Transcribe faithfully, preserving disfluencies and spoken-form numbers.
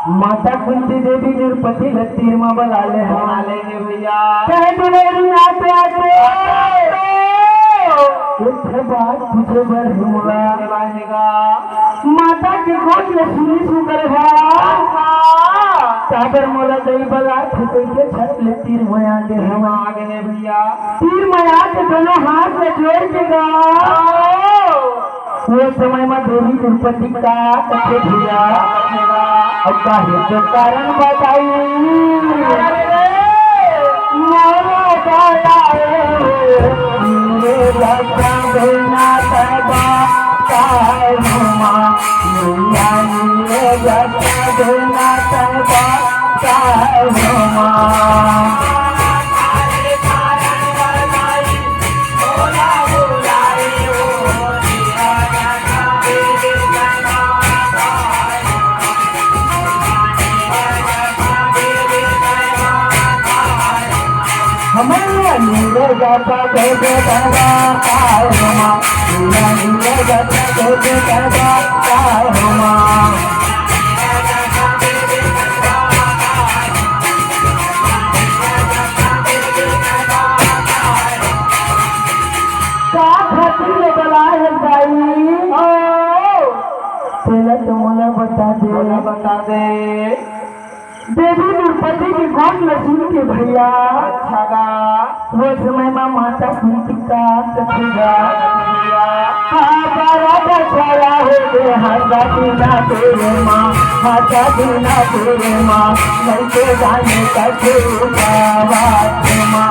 माता कुंती देवी द्रौपदी ल तीर म बला ले हवय। बला ले हे भैया। कहे दुलहिन आते आते एक ठे बात पूछे बर हे मोला। के बात हे गा? माता के गोठ ल सुनिस हंव करे भा। अच्छा। काबर मोला दई बला थे कहिके झट ले तीर म आगे हवय। आगे हे भैया। तीर म आके दोनों हाथ ल जोड़ के गा। ओ। ओ समय म देवी द्रौपदी का कथे भैया? अब काहे के कारण बताई? मोरो दया रे, मेरे रक्षा बिना तबा काहे माँ, मैया मेरे रक्षा बिना तबा काहे माँ। का खातिर ले बलाए हे दाई? ओ। तेला तो मोला बता दे। मोला बता दे। देवी द्रौपदी के गोठ ल सुन के भैया। अच्छा गा। ओ समय म माता कुंती का कथे गा। भैया। हा बड़ा बछड़ा हो गे, हंसा बिना तेरे माँ, हंसा बिना तेरे माँ, नइते जाने कछु पावत माँ।